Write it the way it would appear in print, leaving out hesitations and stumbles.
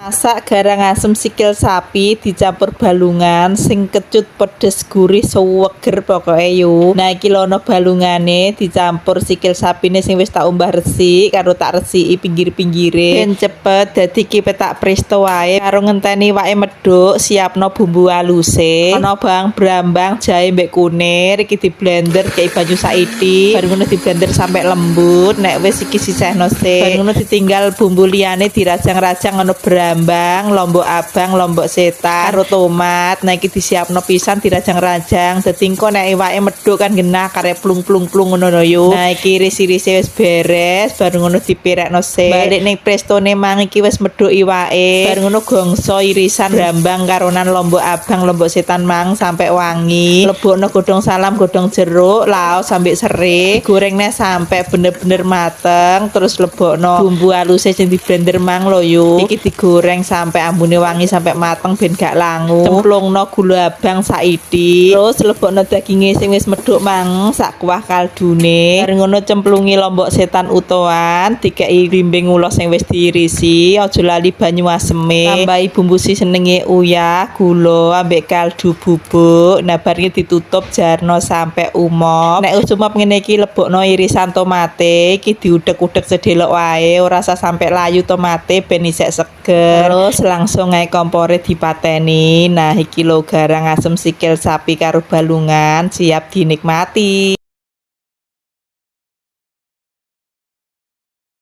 Masak garang asem sikil sapi dicampur balungan sing kecut, pedes, gurih, suweger pokoke yu. Nah, iki lho ono balungane dicampur sikil sapine sing wis tak umbah resik karo tak resiki pinggir-pinggire ben cepet. Dadi iki tak presto wae karo ngenteni iwake medhuk, siapno bumbu aluse. Ana bawang brambang, jahe, mbek kunir, iki di blender, kei banyu saithik, bar ngono di blender sampai lembut. Nek wis, iki sisihno sik. Bar ngono ditinggal bumbu liyane dirajang-rajang, ono brambang, lombok abang, lombok setan, karo tomat. Nah, iki disiapno pisan, dirajang-rajang. Dadi engko nek iwake medhuk kan genah karep plung-plung-plung ngono lho yu. Nah, iki iris-irise wis beres, bar ngono dipirekno sik. Balik ning prestone mang, iki wis medhuk iwake. Bar ngono gongso irisan brambang karonan lombok abang, lombok setan mang sampai wangi. Lebokno godhong salam, godhong jeruk, laos sampai serai. Gorengnya sampai bener-bener mateng, terus lebokno bumbu aluse sing di blender mang lho yu. Iki digoreng sampai ambune wangi, sampai mateng ben gak langu. Cemplungno gula abang saithik. Terus lebokno daginge sing wis medhuk mang sak kuah kaldune. Bar ngono cemplungi lombok setan utuhan, dikei blimbing ulos sing wis diirisi, aja lali banyu aseme. Tambahi bumbu senenge, uyah, gula, ambek kaldu bubuk. Nah, bar iki ditutup, jarno sampai umop. Nek wis umop ngene iki lebokno irisan tomate, iki diudek-udek sedelok wae, ora usah sampai layu tomate ben isek seger. Terus langsung ae kompore dipateni. Nah, iki lho garang asem sikil sapi karo balungan siap dinikmati.